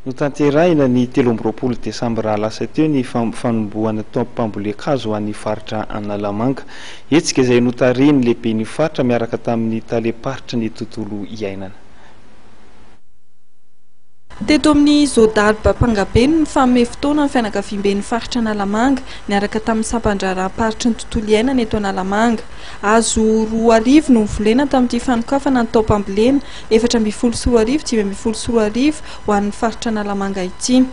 Notanterahina ny 23 desambra lasa teo ny fanombohana taom-pambolen-kazo ho an'ny faritra Analamanga. Hetsika izay notarihin'ny lehiben'ny faritra miaraka tamin'ny talem-paritry ny tontolo iainana. Teto amin'ny Zodalb Ampangabe no nifanome fotoana ny fianakaviamben'ny faritra Analamanga niaraka tamin'ny sampan-draharaham-paritry ny tontolo iainana eto Analamanga. Hazo 2000 no novolena tamin'ity fanokafana ny taom-pambolena 2014 2015 ho an'ny faritra Analamanga ity.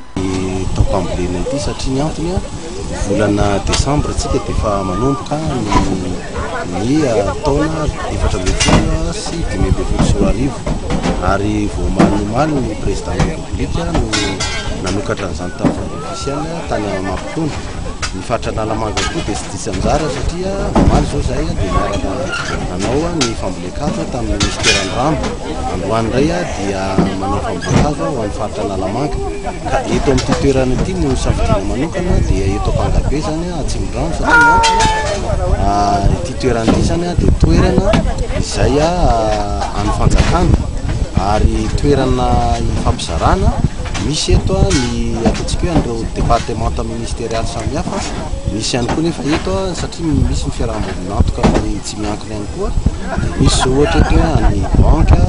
Taom-pambolena ity satria ny antony, volana desambra tsika dia efa manomboka ny taona 2014 sy 2015, ary vao omaly omaly ny président de la République no nanokatra an'izany tamin'ny fomba ofisialy tany Mampikony. Ny faritra Analamanga koa dia tsy diso anjara, satria omaly zao zahay dia niaraka nanao ny fambolen-kazo tamin'ny ministeran'ny rano. Androany indray dia manao fambolen-kazo ho an'ny faritra Analamanga, ka eto amin'ity toerana ity no safidiana manokana, dia eto Ampangabe zany, Atsimondrano, satria ny antony, ity toerana ity zany dia toerana izay an'ny fanjakana ary toerana ifampizarana. Misy eto ny ataontsika hoe an'ireo département ministériel samihafa, misy ihany koa nefa eto, satria misy ny fiaraha-miombon'antoka amin'ny tsy miankina ihany koa, dia misy zao ohatra eto hoe an'ny banque,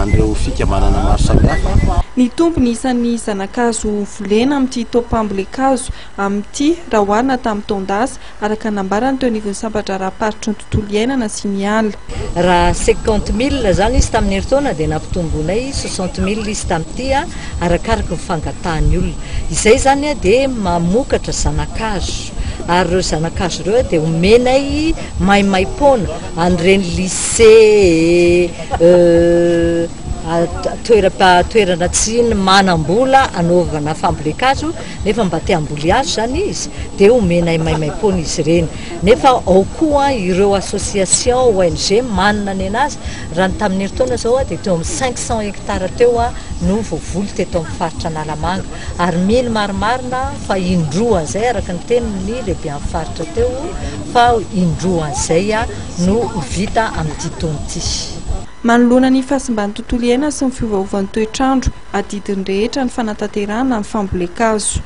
an'ireo fikambanana maro samihafa. Nitombo ny isan'ny zanakazo volena amin'ity taom-pambolen-kazo amin'ity raha oharina tamin'ny taon-dasa, araka ny nambarany teo anivon'ny sampan-draharaham-paritry ny tontolo iainana sy ny ala. Raha 50 000 zany izy tamin'ny herintaona, dia nampitomboinay 60 000 izy tamin'ity, arakaraky ny fangatahan'ny olona. Izay zany dia mamokatra zanakazo, ary ireo zanakazo ireo dia omenay maimaim-poana an'ireny lycée, toerana tsy manam-bola anaovana fambolen-kazo nefa mba te hamboly hazo zany izy, dia omenay maimaim-poana izy ireny. Nefa ao koa ireo association, ONG manana ny anazy. Raha ny tamin'ny herintaona zao dia teo amin'ny 500 hectares teo no voavoly teto amin'ny faritra Analamanga, ary mino marimarina fa indroa an'izay, araka ny tenin'ny lehibe amin'ny faritra teo, fa indroa an'izay no vita amin'ity taona ity. Manoloana ny fahasimban'ny tontolo iainana sy ny fiovaovan'ny toetr'andro, adidin'ny rehetra ny fanatanterahana ny fambolen-kazo.